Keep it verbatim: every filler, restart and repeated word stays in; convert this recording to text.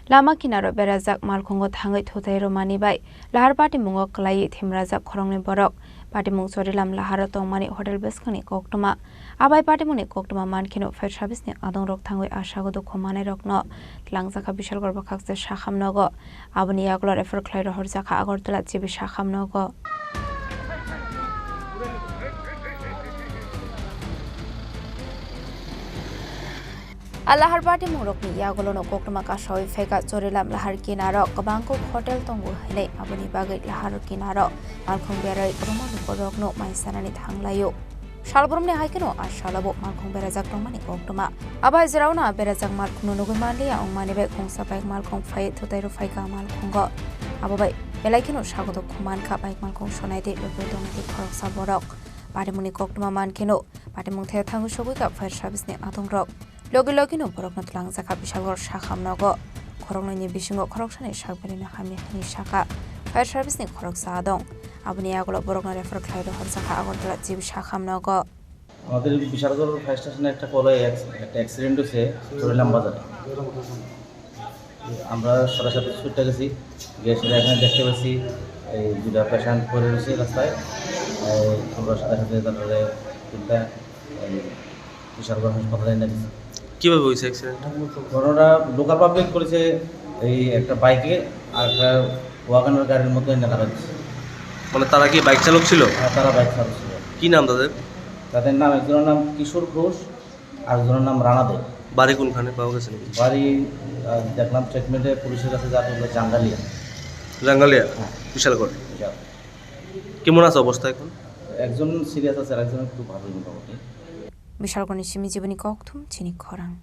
Lama kinaro berajak malkhungo thangwi thutai rwmani bai lahar patimungo kwlaiwi thimrajak khoroknwi borok. Patimung Chorilam laharo tongmani hotel bwskangni koktwma. Abai patimungni koktwma mankheno fire service ni adongrok thangwi asago dukhu manairokno twlangjakha Bishalgarh bwkhakse sakham nogo. Aboni yagulo refer khlai rohorjakha Agartala G B sakham nogo. A lahar patimungrokni yagulono koktwma kasawi phaikha Chorilam lahar kinaro kwbang kuk hotel tongo hinwi, aboni bagwi lahar kinaro malkhung berwi kwbangma lukurokno mai sanani thanglaio. Salbrumni hai kheno a salobo malkhung berajak tongmani koktwma. Abo hai jeraono a berajak malkhungno nugwi manliya wngmani bai khungsa bike malkhung phaiwi thutai rw phaikha malkhungo. Abo bai belai kheno sagodok khumankha bike malkhung sonai tei lugwi tongnai tei khoroksa borok. Patimungni koktwma mankheno patimung thaya thangwi sogwi kha fire service ni adongrok. Logi logino borokno twlangjakha Bishalgarh sakham nogo. Khoroknwini bisingo khoroksani sak belai no hamya hinwi sakha fire service ni khoroksa adong. Aboni yagulo borokno refer khlai rohorjakha Agartala G B sakham nogo. আমাদের বিশালগড় ফায়ার স্টেশনে একটা কলে অ্যাক্স-, একটা অ্যাক্সিডেন্ট হয়েছে চরিলাম বাজারে। আমরা সাথে সাথে ছুটে গেছি, গিয়ে সেটা এখানে দেখতে পাচ্ছি এই দুটা পেশেন্ট পড়ে রয়েছে রাস্তায়। এই আমরা সাথে সাথে তারপরে তিনটা এই বিশালগড় হাসপাতালে এনে দিচ্ছি। কিভাবে হয়েছে অ্যাক্সিডেন্ট? ঘটনাটা লোকাল পাবলিক করেছে, এই একটা বাইকে আর একটা ওয়াগনার গাড়ির মধ্যে এনে লাগাচ্ছে। মানে তারা কি বাইক চালক ছিল? হ্যাঁ, তারা বাইক চালক ছিল। কি নাম তাদের? তাদের নাম, একজনের নাম কিশোর ঘোষ, আরেকজনের নাম রানা দে। বাড়ি কোনখানে পাওয়া গেছে নাকি? বাড়ি, আহ, দেখলাম স্টেটমেন্টে পুলিশের কাছে যা বললো জাঙ্গালিয়া। জাঙ্গালিয়া? হ্যাঁ। বিশালগড়। বিশাল। কেমন আছে অবস্থা এখন? একজন সিরিয়াস আছে, আর একজন একটু ভালোই মোটামুটি। Bishalgarhni simi jiboni kokthum chini khorang.